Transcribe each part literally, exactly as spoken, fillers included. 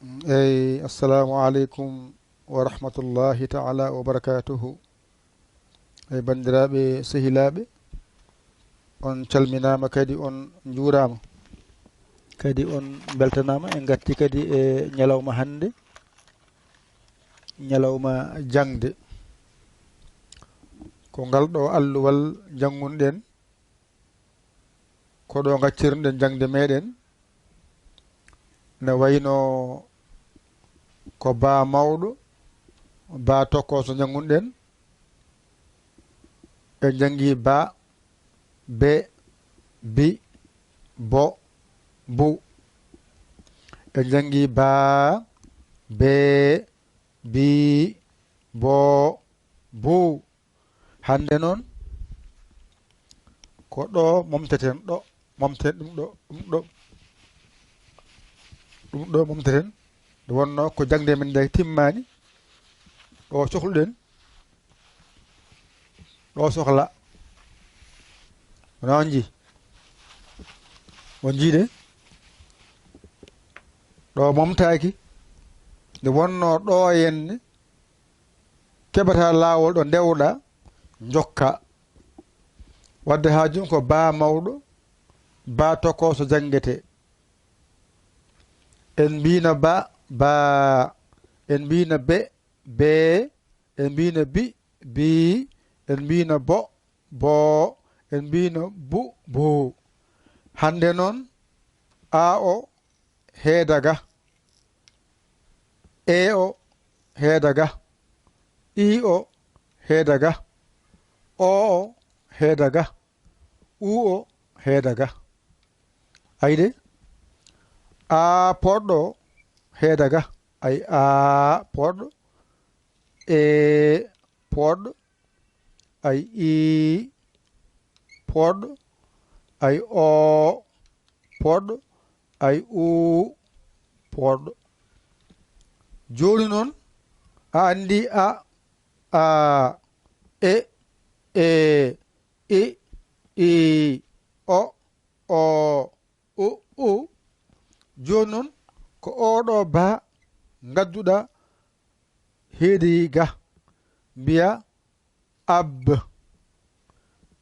Eyi, assalamu aleykum wa rahmatullahi taala wa barakatuhu. Eyi, banndiraaɓe, sehilaaɓe, on calminaama, kadi on njuuraama, kadi on mbeltanaama. En ngartii kadi e ñalawma hannde, ñalawma jaŋde. Ko ngal ɗo alluwal janngunɗen, ko ɗo ngaccirɗen jaŋde meɗen, ne wayno ko baa mawɗo, baa tokkooso janngunɗen. En janngi baa, be, bi, bo, bu. En janngi baa, be, bi, bo, bu. Hannde noon, ko ɗo momteten, ɗo momteten, ɗum ɗo, ɗum ɗo, ɗum ɗo momteten. Nde wonnoo ko jaŋde men nde timmaani, ɗo cohluɗen, ɗo sohla. Wona on njii? On njii de? Ɗo momtaaki. Nde wonnoo ɗo henne, keɓata laawol ɗo ndewɗa, njokka. Wadde haa jooni ko baa mawɗo, baa tokkooso janngetee. En mbiino ba, baa. En mbiino be, bee. En mbiino bi, bii. En mbiino bo, boo. En mbiino bu, buu. Hannde noon, aa o heeda ga, ee o heeda ga, ii o heeda ga, oo o heeda ga, uu o heeda ga. Ayi de? Aa poɗɗo heeda ga. Ayi, aa poɗɗo, ee poɗɗo, ayi, ii poɗɗo, ayi, oo poɗɗo, ayi, uu poɗɗo. Jooni noon, a anndi a, aa, e, ee, i, ii, o, oo, u, uu. Jooni noon, ko oo ɗo baa ngadduɗaa heedi ga, mbiyaa ab.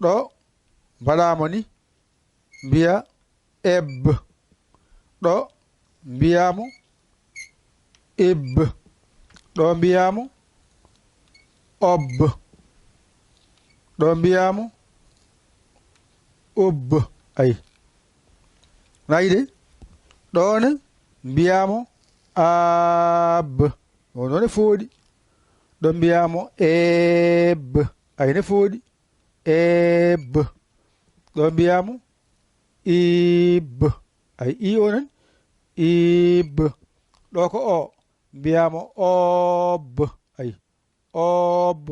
Ɗo mbaɗaama ni, mbiyaa eb. Ɗo mbiyaamo ib. Ɗo mbiyaamo ob. Ɗo mbiyaamo ub. Ayi. Nayi de? Ɗo ne mbiyaamo ab. O noon e fooɗi. Ɗo mbiyaamo eb. Ayi ne fooɗi. Eb. Ɗo mbiyaamo ib. Ayi, i o nan? Ib. Ɗo ko o. Mbiyaamo ob. Ayi, ob.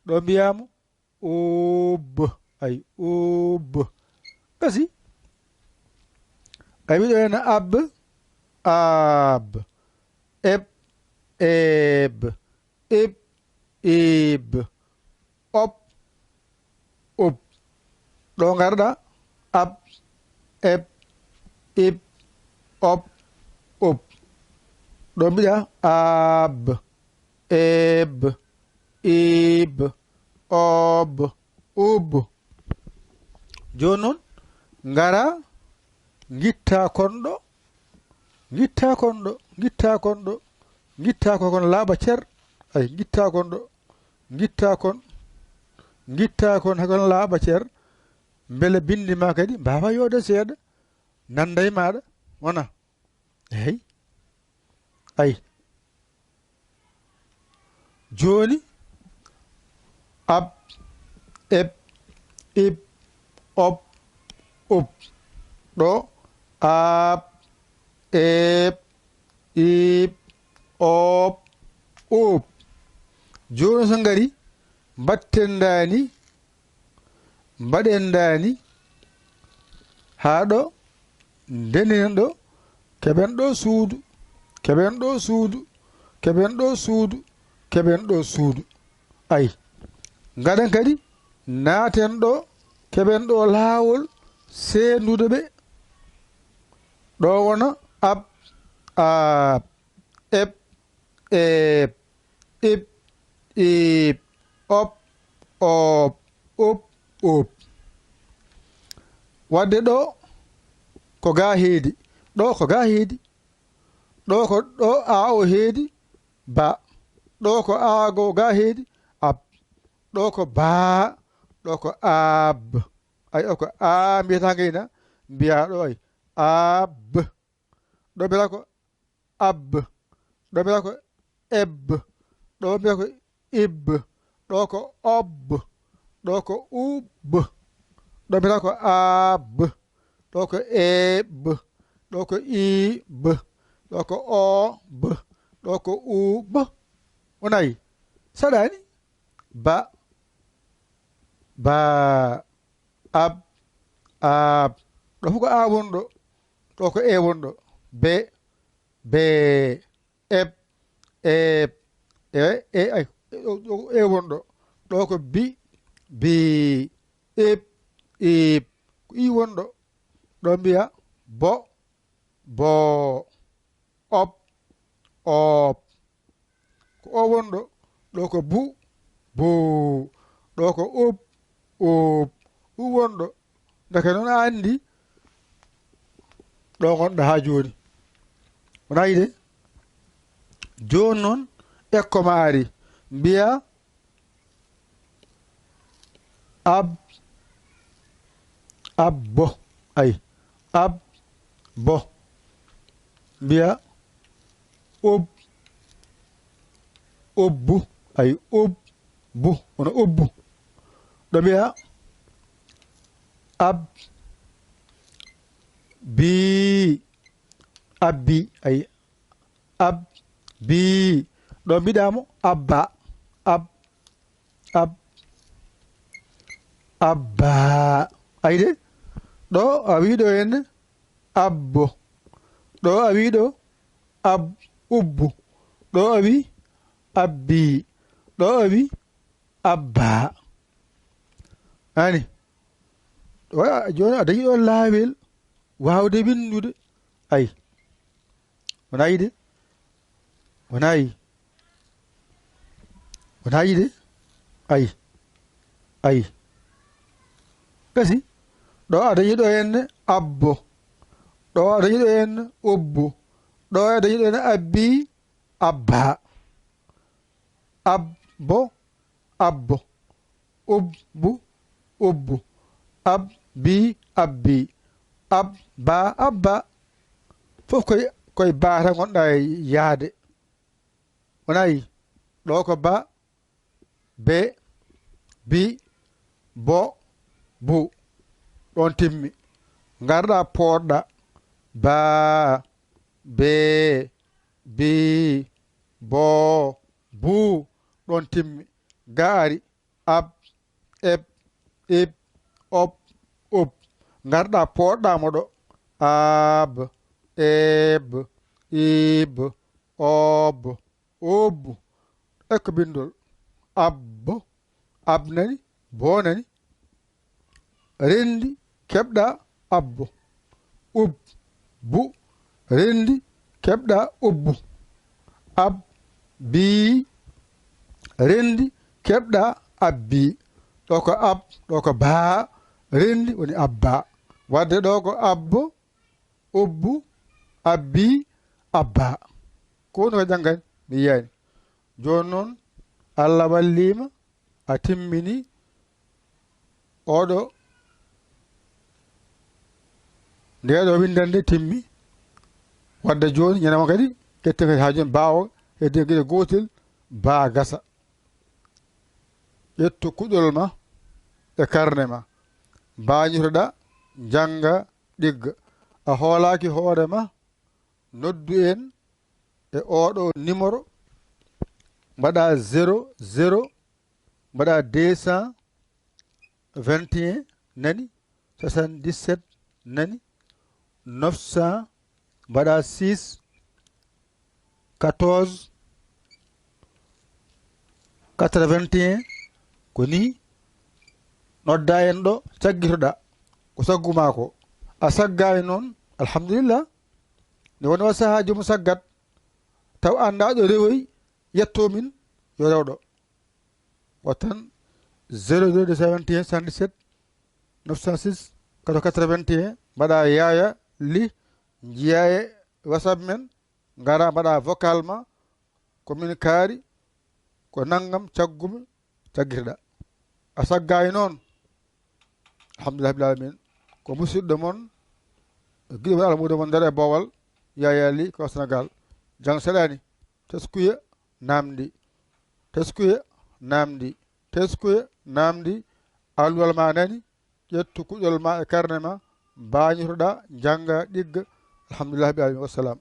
Ɗo mbiyaamo ub. Ayi, ub. Gasi. Ayi, miɗo hena ab. Ab. Eb. Eb. Ib. Ib. Op. Up. Ɗo ngarɗa. Ab. Eb. Ib. Op. Up. Ɗo mbiɗa. Ab. Eb. Ib. Ob. Ub. Jooni noon, ngara, ngitta kon ɗo, ngitta kon ɗo, ngitta kon ɗo, ngitta ko kon laaɓa cer. Ayi, ngitta kon ɗo, ngitta kon, ngitta kon hakon laaɓa cer. Mbele binndi ma kadi mbaawa yooɗde seeɗa, nannda e maaɗa, wona? Eey. Ayi. Jooni, ab, eb, ib, ob, ub. Ɗo, ab, eb, ib, ob, ub. Jooni so ngari, mbatten ndaani, mbaɗen ndaani haa ɗo, ndenen ɗo, keɓen ɗo suudu, keɓen ɗo suudu, keɓen ɗo suudu, keɓen ɗo suudu. Ayi, ngaɗen kadi, naaten ɗo, keɓen ɗo laawol seendude ɓe. Ɗo wona ab, aab. Ep, eep, ip, iip, op, oop, up, up. Wadde ɗo ko ga heedi. Ɗo ko ga heedi. Ɗo ko ɗo a o heedi ba. Ɗo ko a go ga heedi ab. Ɗo ko ba. Ɗo ko ab. Ay, ɗo ko a mbiyata ngayna. Mbiya ɗo ay. Ab. Ɗo mbiyata ko ab. Ɗo mbiyata ko eb. Ɗo mbiyata ko ib. Ɗo ko ob. Ɗo ko ub. Ɗo mbiyata ko ab. Ɗo ko eb. Ɗo ko ib. Ɗo ko ob. Ɗo ko ub. O nayi. Saɗani. Ba. Ba. Ab. Ab. Ɗo fof ko a wonɗo. Ɗo ko e wonɗo. Be. Be. Eb. Eb. E, e, ay, e, o, o, e wonɗo. Ɗo ko bi. Bi. Ib. Ib. Ko i wonɗo. Ɗo mbiya bo. Bo. Op. Op. Ko o wonɗo. Ɗo ko bu. Bu. Ɗo ko ub. Ub. U wonɗo. Ndeke noon a anndi ɗo ngonɗa haa jooni. Wona yiɗe? Jooni noon, ekko ma ari. Mbiya ab, abbo. Ay, abbo. Mbiya ub, ubbu. Ay, ubbu. Wona ubbu. Ɗo mbiya ab, bi, abbi. Ay, ab, bi. Ɗo mbiɗamo abba. Ab, ab, abba. Ayde? Ɗo a wi ɗo henne abbo. Ɗo a wi ɗo ab, ubbu. Ɗo a wi abbi. Ɗo a wi abba. Ani? Ɗo a, jooni a dañi ɗo laawel waawde winndude. Ay. Wona yiɗe? Wona yi-, wona yiɗe? Ay. Ay. Gasi. Ɗo a dañi ɗo henne abbo. Ɗo a dañi ɗo henne ubbu. Ɗo a dañi ɗo henne abbi, abba. Abbo, abbo. Ubbu, ubbu. Abbi, abbi. Abba, abba. Fof koye, koye ba tan ngonɗa e yahde. Wona yi? Ɗo ko ba, be, bi, bo, bu. Ɗon timmi. Ngarɗa pooɗɗa. Ba, be, bi, bo, bu. Ɗon timmi. Ga ari. Ab, eb, ib, ob, ub. Ngarɗa pooɗɗa mo ɗo. Ab, eb, ib, ob, ob. Ekko bindol. Abbo, ab nani, bo nani. Rendi, keɓɗa, abbo. Ub, bu, rendi, keɓɗa, ubbu. Ab, bi, rendi, keɓɗa, abbi. Ɗo ko ab, ɗo ko baa, rendi woni abba. Wadde ɗo ko abbo, ubbu, abbi, abba. Ko woni ko janngan mi yiyani. Jooni noon, Allah walliima, a timmini oɗo, nde ɗo winndannde timmi. Wadde jooni, ñande mo kadi, ƴette kadi haa jooni baa o, heddi gila gootel, baa gasa. Ƴettu kuɗol ma e karne ma. Mbaañotoɗa, njannga, ɗigga. A hoolaaki hoore ma, noddu en e oɗo numéro, mbaɗa zéro zéro, mbaɗa deux cent vingt et un, nani, soixante-dix-sept, nani, neuf cent, mbaɗa six, quatorze, quatre-vingt-un, ko ni nodda en ɗo, caggitoɗa, ko saggu ma ko. A saggaani noon, alhamdulillah, nde woni o sahaa joomum saggat, Taw anndaa ɗo rewoyi, yetto min, yo rewɗo. Wattan zéro deux deux cent vingt et un soixante-dix-sept neuf cent six quatre-vingt-un, mbaɗa Yaya Ly, njiyaa e WhatsApp men, ngara mbaɗa vocal ma, ko min kaari, ko nanngam caggumi, caggirɗa. A saggayi noon, alhamdulillah rabbil alamin, ko musidɗo mon, giɗo mon, almuudo mon nder e Boowal, Yaya Ly, ko Sénégal. Jang seɗaani, teskuya, naamndi, teskuya, naamndi, teskuya, naamndi, alluwal ma nani, ƴettu kuɗol ma e karne ma, mbañotoɗa, njannga, ɗigga. Alhamdulillah rabbil alamin, wassalam.